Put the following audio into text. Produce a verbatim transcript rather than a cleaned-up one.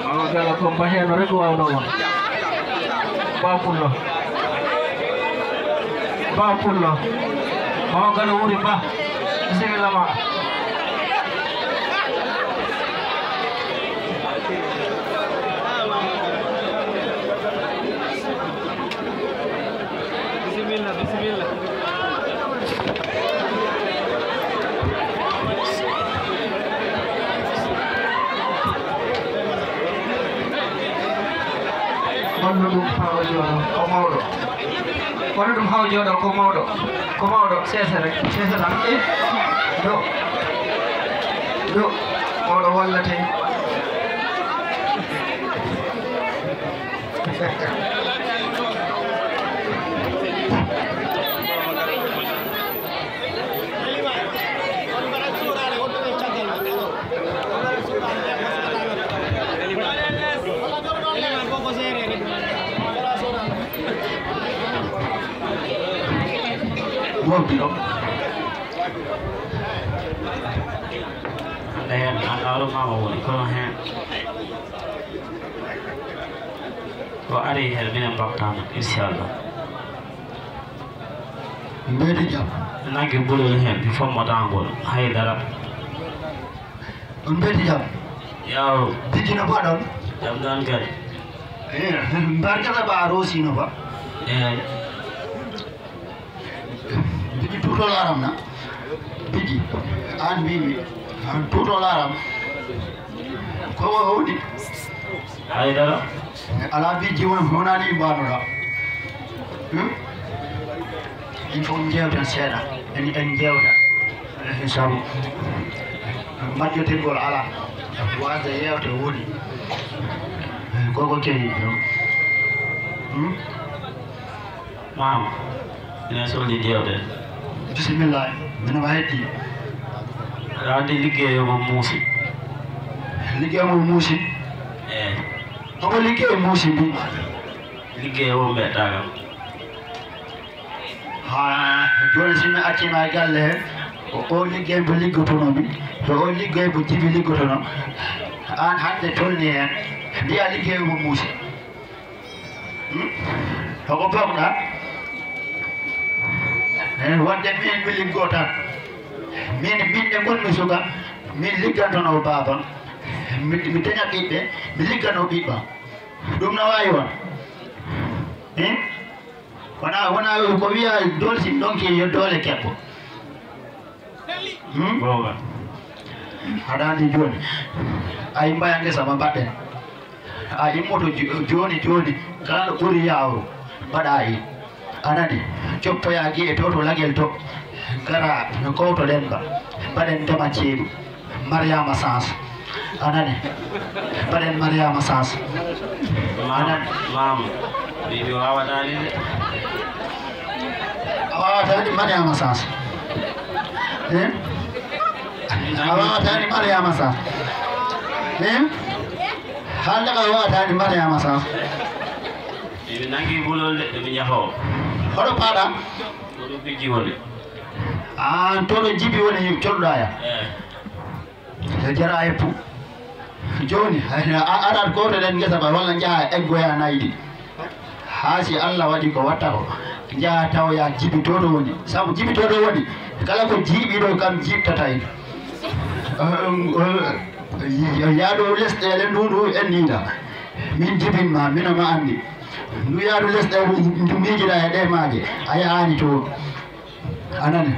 Mama Galo ko mba heno rek waawno won. Ba Pullo. Ba Pullo. Mama Galo wuri ba. Bisimilla ma. Bisimilla, bisimilla. Wonno ɗum hawa jooɗo ko mawɗo. Wonno ɗum hawa jooɗo ko mawɗo. Ko mawɗo, seesa rek, seesa tan. Eh, ɗo. Ɗo. Mawɗo wallate. Wonti ɗo. Hande hen, an ɗo mama woni, kono hen. Ko ari hen, minen mbaɗtano, inchallah. Mbeedi jam. Nagge ɓurol hen, mi fommatangol, haydara. On mbeedi jam. Yaw. Biggi no mbaɗon? Jam ɗon kadi. Eh, mbar kata ba a roosino ba. Eh. Biggi tuto laram na. Biggi. An mimi. An tuto laram. Ko o howdi? Haydara. Ala biggi won honani mbanoɗa. Hmm? Il faut jewten seeɗa. En, en jewta. Eh, sabu majjotirgol ala. Wasde yewte woni. Eh, koko kewi. Hmm? Maam, ina soldi jewte. Bisimilla, mino ma hetti. Aɗa anndi liggey omo muusi. Liggey omo muusi? Eey. Omo liggey muusi mbi? Liggey o mbeɗa kam. Ha, jooni si mi accima e galle he, ko o liggey mbo liggotono mi, ko o liggey mbo jibi liggotono. Aan hannde tolni heen, mbiya liggey omo muusi. Hmm? Hoko bawɗa? Eh, wonde min mi liggo tan. Min, min nde ngonmi suka, min liggantono baaba. Mi, mi daña ɓiɓɓe, mi liggano ɓiɓɓa. Ɗum na waawi won? Hmm? Wona, wona ko wiya dolsin ɗon ki yo doole keɓɓo. Hmm? Goonga. Aɗa anndi jooni, a immaya ngesa ma mbaɗɗen. A immoto jo-, jooni jooni, kala ɗo ɓuri yaawru, mbaɗa heen. A nani? Coppoya gi'e to, to lagel to. Ngara, no kowtoɗen ba. Mbaɗen ndema ceeɗu. Mariama Sans. A nani? Mbaɗen Mariama Sans. A nani? Maam, mi, mi waawataani de. A waawataani Mariama Sans. Eh? A waawataani Mariama Sans. Eh? Haalde ka waawataani Mariama Sans. Eɓe nangi bulol de, eɓe njahoo. Hoɗo paaɗa? Hoɗo pijji woni. Ah, to ɗo jibi woni colɗa ya. Eh. E jara e pu. Jooni, a, a arat gooto ɗen ngesa ba walla njaha eggoya naydi. Haa si Allah waɗi ko watta ko, njaha tawoya jibi to ɗo woni. Sabu jibi to ɗo woni, kala ko jiiɓi ɗo kam jiiɓtata en. Yaado lesɗeele ndu, ndu en niida. Min jibin ma, mino ma anndi. Ndu yaadu lesɗe ndu miijiɗa e ɗe maaje, a yahaani toon. A nani?